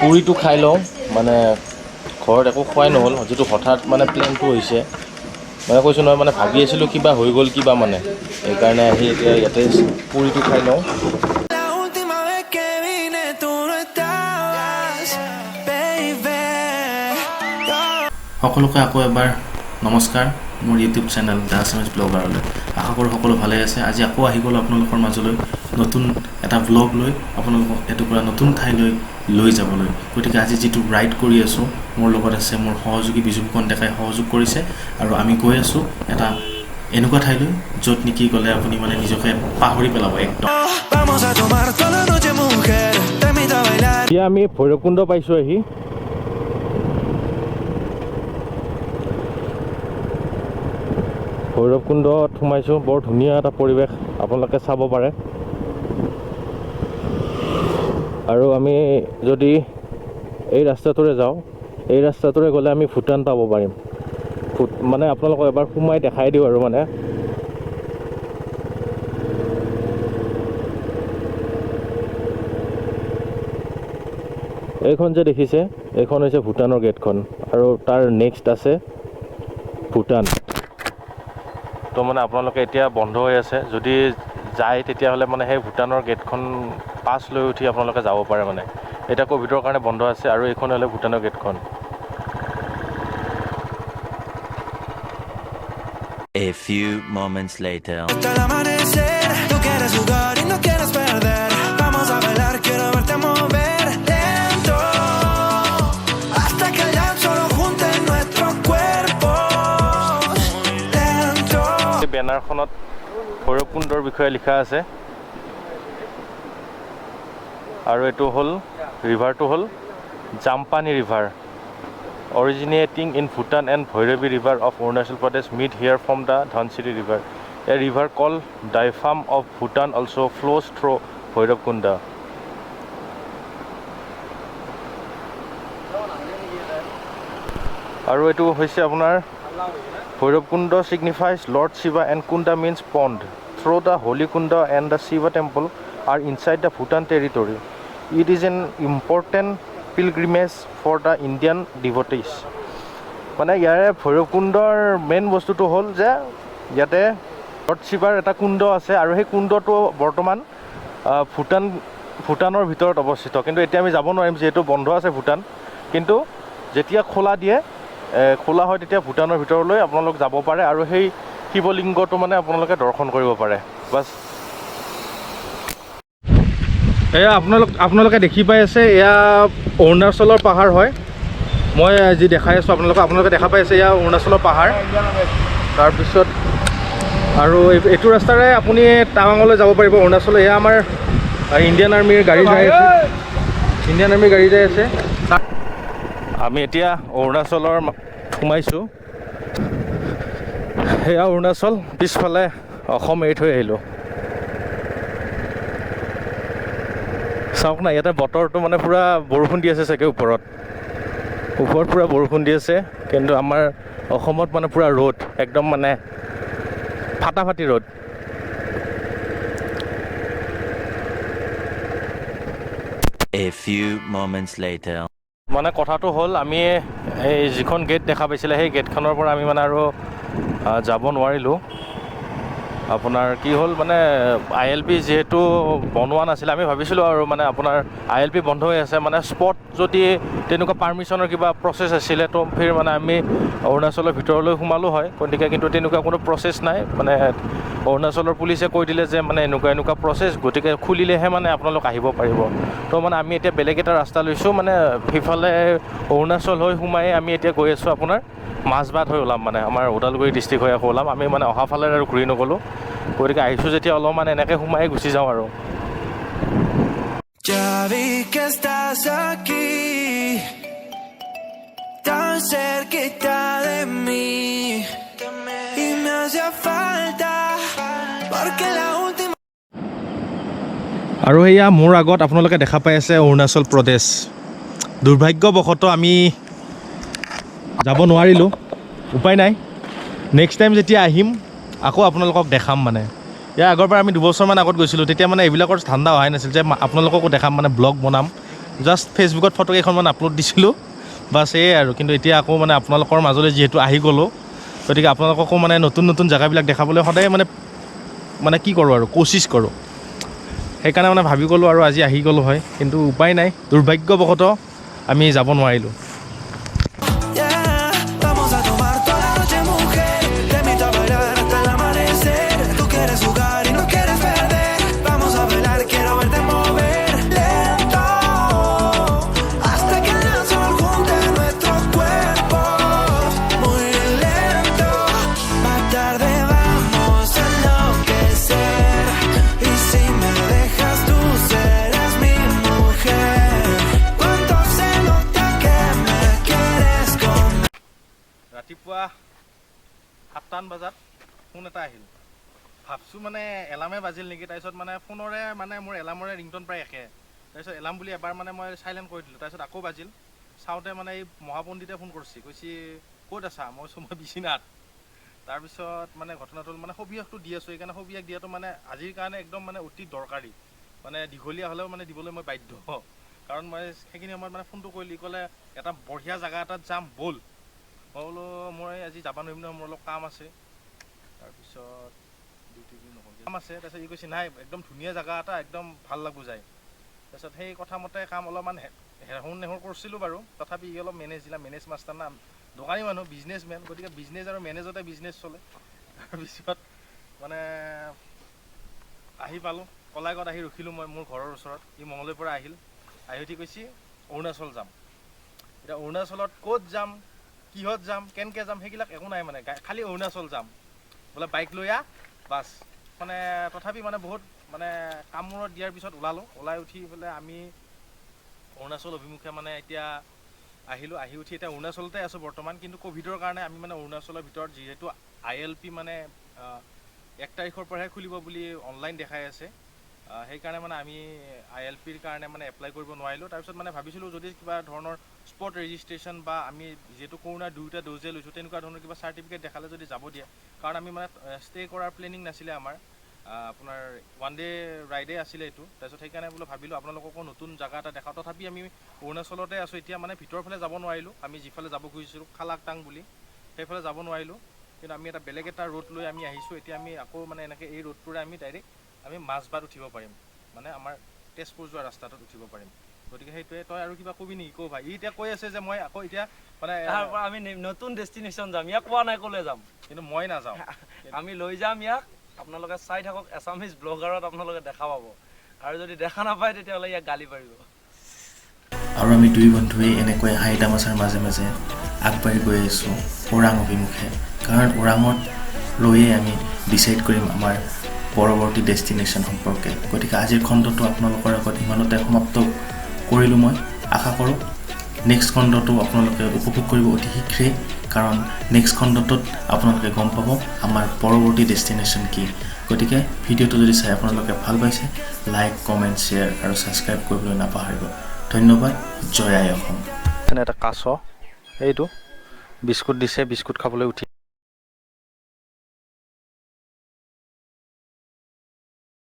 পুৰিটো খাই লওঁ। মানে ঘৰত একো খোৱাই নহ'ল, যিটো হঠাৎ মানে প্লেনটো হৈছে, মানে কৈছোঁ নহয়, মানে ভাবি আছিলোঁ কিবা হৈ গ'ল কিবা, মানে সেইকাৰণে আহি এতিয়া ইয়াতে পুৰিটো খাই লওঁ। La última vez que vine tú no estabas, baby. Oh. সকলোকে আকৌ এবাৰ নমস্কাৰ মোৰ ইউটিউব চেনেল the Assamese ব্লগাৰলৈ। আশা কৰোঁ সকলো ভালে আছে। আজি আকৌ আহি গ'লোঁ আপোনালোকৰ মাজলৈ নতুন এটা ব্লগ লৈ, আপোনালোকক এটুকুৰা নতুন ঠাইলৈ লৈ যাবলৈ। গতিকে আজি যিটো ৰাইড কৰি আছোঁ, মোৰ লগত আছে মোৰ সহযোগী বিজু ফুকন ডেকাই সহযোগ কৰিছে আৰু আমি গৈ আছোঁ এটা এনেকুৱা ঠাইলৈ য'ত নেকি গ'লে আপুনি মানে নিজকে পাহৰি পেলাব একদম। Vamos a tomar toda la noche, mujer. Te invito a bailar. এতিয়া আমি ভৈৰৱকুণ্ড পাইছোঁ আহি। ভৈৰৱকুণ্ডত সোমাইছোঁ, বৰ ধুনীয়া এটা পৰিৱেশ, আপোনালোকে চাব পাৰে। আৰু আমি যদি এই ৰাস্তাটোৰে যাওঁ, এই ৰাস্তাটোৰে গ'লে আমি ভূটান পাব পাৰিম। মানে আপোনালোকক এবাৰ সোমাই দেখাই দিওঁ আৰু মানে এইখন যে দেখিছে, এইখন হৈছে ভূটানৰ গেটখন আৰু তাৰ নেক্সট আছে ভূটান। তো মানে আপোনালোকে এতিয়া বন্ধ হৈ আছে, যদি যায় তেতিয়াহ'লে মানে সেই ভূটানৰ গেটখন পাছ লৈ উঠি আপোনালোকে যাব পাৰে। মানে এতিয়া ক'ভিডৰ কাৰণে বন্ধ আছে আৰু এইখন হ'লে ভূটানৰ গেটখন। A few moments later. Hasta el amanecer, tú quieres jugar y no quieres perder. Vamos a bailar, quiero verte mover lento. Hasta que el llanto solo junte nuestros cuerpos. Lento. এই বেনাৰখনত ভৈৰৱকুণ্ডৰ বিষয়ে লিখা আছে আৰু এইটো হ'ল ৰিভাৰটো হ'ল Jampani river, originating in Bhutan and Bhairabi river of Arunachal Pradesh meet here from the Dhansiri river. A river call Dipham of Bhutan also flows through Bhairabkunda. আৰু এইটো হৈছে আপোনাৰ Bhairabkunda signifies Lord Shiva and Kunda means pond. Through the holy Kunda and the Shiva temple are inside the Bhutan territory. It is an important pilgrimage for the Indian devotees. মানে ইয়াৰে ভৈৰৱকুণ্ডৰ main বস্তুটো হ'ল যে ইয়াতে lord শিৱাৰ এটা কুণ্ড আছে আৰু সেই কুণ্ডটো বৰ্তমান ভূটানৰ ভিতৰত অৱস্থিত। কিন্তু এতিয়া আমি যাব নোৱাৰিম যিহেতু বন্ধ আছে ভূটান। কিন্তু যেতিয়া খোলা দিয়ে, খোলা হয় তেতিয়া ভূটানৰ ভিতৰলৈ আপোনালোক যাব পাৰে আৰু সেই শিৱলিংগটো মানে আপোনালোকে দৰ্শন কৰিব পাৰে। বাছ এয়া আপোনালোকে দেখি পাই আছে, এয়া অৰুণাচলৰ পাহাৰ হয়। মই যি দেখাই আছোঁ আপোনালোকক, আপোনালোকে দেখা পাই আছে এয়া অৰুণাচলৰ পাহাৰ। তাৰপিছত আৰু এইটো ৰাস্তাৰে আপুনি টাৱাঙলৈ যাব পাৰিব অৰুণাচললৈ। এয়া আমাৰ ইণ্ডিয়ান আৰ্মিৰ গাড়ী যাই আছে, ইণ্ডিয়ান আৰ্মিৰ গাড়ী যাই আছে। আমি এতিয়া অৰুণাচলৰ সোমাইছোঁ। সেয়া অৰুণাচল, পিছফালে অসম এৰি থৈ আহিলোঁ। চাওক না, ইয়াতে বতৰটো মানে পূৰা বৰষুণ দি আছে চাগে, ওপৰত পূৰা বৰষুণ দি আছে, কিন্তু আমাৰ অসমত মানে পূৰা ৰ'দ, একদম মানে ফাটাফাটি ৰ'দ। A few moments later. মানে কথাটো হ'ল, আমি এই যিখন গেট দেখা পাইছিলে সেই গেটখনৰ পৰা আমি মানে আৰু যাব নোৱাৰিলোঁ। আপোনাৰ কি হ'ল মানে I L P যিহেতু বনোৱা নাছিলে, আমি ভাবিছিলোঁ আৰু মানে আপোনাৰ I L P বন্ধ হৈ আছে, মানে স্পট যদি তেনেকুৱা পাৰ্মিশ্যনৰ কিবা প্ৰচেছ আছিলে তো ফিৰ মানে আমি অৰুণাচলৰ ভিতৰলৈ সোমালোঁ হয়। গতিকে কিন্তু তেনেকুৱা কোনো প্ৰচেছ নাই, মানে অৰুণাচলৰ পুলিচে কৈ দিলে যে মানে এনেকুৱা এনেকুৱা প্ৰচেছ, গতিকে খুলিলেহে মানে আপোনালোক আহিব পাৰিব। তো মানে আমি এতিয়া বেলেগ এটা ৰাস্তা লৈছোঁ, মানে সিফালে অৰুণাচল হৈ সোমাই আমি এতিয়া গৈ আছোঁ আপোনাৰ মাজবাট হৈ ওলাম, মানে আমাৰ ওদালগুৰি ডিষ্ট্ৰিক্ট হৈ আকৌ ওলাম। আমি মানে অহা ফালে আৰু ঘূৰি নগ'লোঁ, গতিকে আহিছোঁ যেতিয়া অলপমান এনেকৈ সোমাই গুচি যাওঁ আৰু। Ya vi que estás aquí, tan cerquita de mí, y me hacía falta, porque la última আৰু সেয়া মোৰ আগত আপোনালোকে দেখা পাই আছে অৰুণাচল প্ৰদেশ। দুৰ্ভাগ্যবশতঃ আমি যাব নোৱাৰিলোঁ, উপায় নাই। নেক্সট টাইম যেতিয়া আহিম আকৌ আপোনালোকক দেখাম। মানে ইয়াৰ আগৰ পৰা আমি দুবছৰমান আগত গৈছিলোঁ, তেতিয়া মানে এইবিলাকৰ ঠাণ্ডা অহাই নাছিল যে আপোনালোককো দেখাম, মানে ব্লগ বনাম। জাষ্ট ফেচবুকত ফটো কেইখনমান আপলোড দিছিলোঁ, বাছ, সেয়াই আৰু। কিন্তু এতিয়া আকৌ মানে আপোনালোকৰ মাজলৈ যিহেতু আহি গ'লোঁ, গতিকে আপোনালোককো মানে নতুন নতুন জেগাবিলাক দেখাবলৈ সদায় মানে মানে কি কৰোঁ আৰু কোচিছ কৰোঁ। সেইকাৰণে মানে ভাবি গ'লোঁ আৰু আজি আহি গ'লোঁ হয়, কিন্তু উপায় নাই, দুৰ্ভাগ্যবশতঃ আমি যাব নোৱাৰিলোঁ। Yeah, vamos a tomar toda la noche, mujer. Te invito a bailar hasta el amanecer. Tú quieres jugar y no quieres perder. Vamos a bailar, quiero verte mover lento hasta que el sol junte nuestros cuerpos. Muy lento. Más tarde vamos a enloquecer. Y si me dejas, tú serás mi mujer. Cuánto se nota que me quieres comer. ৰাতিপুৱা 7টামান বজাত phone এটা আহিল। ভাবছোঁ মানে এলাৰ্মে বাজিল নেকি। তাৰপিছত মানে ফোনৰে মানে মোৰ এলাৰ্মৰে ৰিংটন প্ৰায় একে। তাৰপিছত এলাৰ্ম বুলি এবাৰ মানে মই চাইলেণ্ট কৰি দিলোঁ। তাৰপিছত আকৌ বাজিল। চাওঁতে মানে এই মহাপণ্ডিতে ফোন কৰিছে, কৈছে, "ক'ত আছা?" মই কৈছোঁ, "মই বিচনাত।" তাৰপিছত মানে ঘটনাটো হ'ল, মানে সবিশেষটো দি আছোঁ, সেইকাৰণে সবিশেষ দিয়াটো মানে আজিৰ কাৰণে একদম মানে অতি দৰকাৰী। মানে দীঘলীয়া হ'লেও মানে দিবলৈ মই বাধ্য, কাৰণ মই সেইখিনি সময়ত মানে ফোনটো কৰিলোঁ। ই ক'লে, "এটা বঢ়িয়া জেগা এটাত যাম, ব'ল।" মই বোলো, "মই আজি যাব নোৱাৰিম নহয়, মোৰ অলপ কাম আছে।" তাৰপিছত ডিউটি বুলি নকওঁ, কাম আছে। তাৰপিছত ই কৈছে, "নাই, একদম ধুনীয়া জেগা এটা, একদম ভাল লাগব যায়।" তাৰপিছত সেই কথা মতে কাম অলপমান হেহুৰ নেহুৰ কৰিছিলোঁ বাৰু। তথাপি ই অলপ মেনেজ দিলা, মেনেজ মাষ্টাৰ না, দোকানী মানুহ, বিজনেছমেন, গতিকে বিজনেছ আৰু মেনেজতে বিজনেছ চলে। তাৰপিছত মানে আহি পালোঁ, কলাইগাঁৱত আহি ৰখিলোঁ মই মোৰ ঘৰৰ ওচৰত। ই মঙলদৈৰ পৰা আহিল। আহি উঠি কৈছে, "অৰুণাচল যাম।" এতিয়া অৰুণাচলত ক'ত যাম, কিহত যাম, কেনেকৈ যাম, সেইবিলাক একো নাই, মানে খালি অৰুণাচল যাম বোলে, বাইক লৈ আহ, বাছ। মানে তথাপি মানে বহুত মানে কামোৰত দিয়াৰ পিছত ওলালোঁ। ওলাই উঠি পেলাই আমি অৰুণাচল অভিমুখে মানে এতিয়া আহিলোঁ। আহি উঠি এতিয়া অৰুণাচলতে আছোঁ বৰ্তমান। কিন্তু ক'ভিডৰ কাৰণে আমি মানে অৰুণাচলৰ ভিতৰত যিহেতু আইএলপি মানে 1 তাৰিখৰ পৰাহে খুলিব বুলি অনলাইন দেখাই আছে, সেইকাৰণে মানে আমি আইএলপিৰ কাৰণে মানে এপ্লাই কৰিব নোৱাৰিলোঁ। তাৰপিছত মানে ভাবিছিলোঁ, যদি কিবা ধৰণৰ স্পট ৰেজিষ্ট্ৰেশ্যন বা আমি যিহেতু কৰোণাৰ দুয়োটা ড'জে লৈছোঁ, তেনেকুৱা ধৰণৰ কিবা চাৰ্টিফিকেট দেখালে যদি যাব দিয়ে। কাৰণ আমি মানে ষ্টে' কৰাৰ প্লেনিং নাছিলে আমাৰ, আপোনাৰ ওৱান ডে ৰাইডে আছিলে এইটো। তাৰপিছত সেইকাৰণে বোলো ভাবিলোঁ আপোনালোককো নতুন জেগা এটা দেখাওঁ। তথাপি আমি অৰুণাচলতে আছোঁ এতিয়া, মানে ভিতৰৰ ফালে যাব নোৱাৰিলোঁ। আমি যিফালে যাব খুজিছিলোঁ, খালাকটাং বুলি, সেইফালে যাব নোৱাৰিলোঁ। কিন্তু আমি এটা বেলেগ এটা ৰোড লৈ আমি আহিছোঁ। এতিয়া আমি আকৌ মানে এনেকৈ এই ৰোডটোৰে আমি ডাইৰেক্ট আমি মাজবাট উঠিব পাৰিম, মানে আমাৰ তেজপুৰ যোৱা ৰাস্তাটোত উঠিব পাৰিম। গতিকে সেইটোৱে। তই আৰু কিবা কবি নেকি? কওঁ ভাই। ই এতিয়া কৈ আছে যে মই আকৌ এতিয়া মানে তাৰ পৰা আমি নতুন ডেষ্টিনেশ্যন যাম। ইয়াক কোৱা নাই ক'লে যাম। কিন্তু মই নাযাওঁ। আমি লৈ যাম ইয়াক। আপোনালোকে চাই থাকক, এছামিজ ব্লগাৰত আপোনালোকে দেখা পাব আৰু যদি দেখা নাপায়, তেতিয়াহ'লে ইয়াক গালি পাৰিব। আৰু আমি দুই বন্ধুৱে এনেকৈ হাঁহি তামাচাৰ মাজে মাজে আগবাঢ়ি গৈ আছোঁ ওৰাং অভিমুখে, কাৰণ ওৰাঙত ৰৈয়ে আমি ডিচাইড কৰিম আমাৰ পৰৱৰ্তী ডেষ্টিনেশ্যন সম্পৰ্কে। গতিকে আজিৰ খণ্ডটো আপোনালোকৰ আগত ইমানতে সমাপ্ত কৰিলোঁ মই। আশা কৰোঁ নেক্সট খণ্ডটো আপোনালোকে উপভোগ কৰিব অতি শীঘ্ৰেই, কাৰণ নেক্সট খণ্ডটোত আপোনালোকে গম পাব আমাৰ পৰৱৰ্তী ডেষ্টিনেশ্যন কি। গতিকে ভিডিঅ'টো যদি চাই আপোনালোকে ভাল পাইছে, লাইক, কমেণ্ট, শ্বেয়াৰ আৰু ছাবস্ক্ৰাইব কৰিবলৈ নাপাহৰিব। ধন্যবাদ। জয় আই অসম। এটা কাছ, এইটো বিস্কুট দিছে, বিস্কুট খাবলৈ উঠি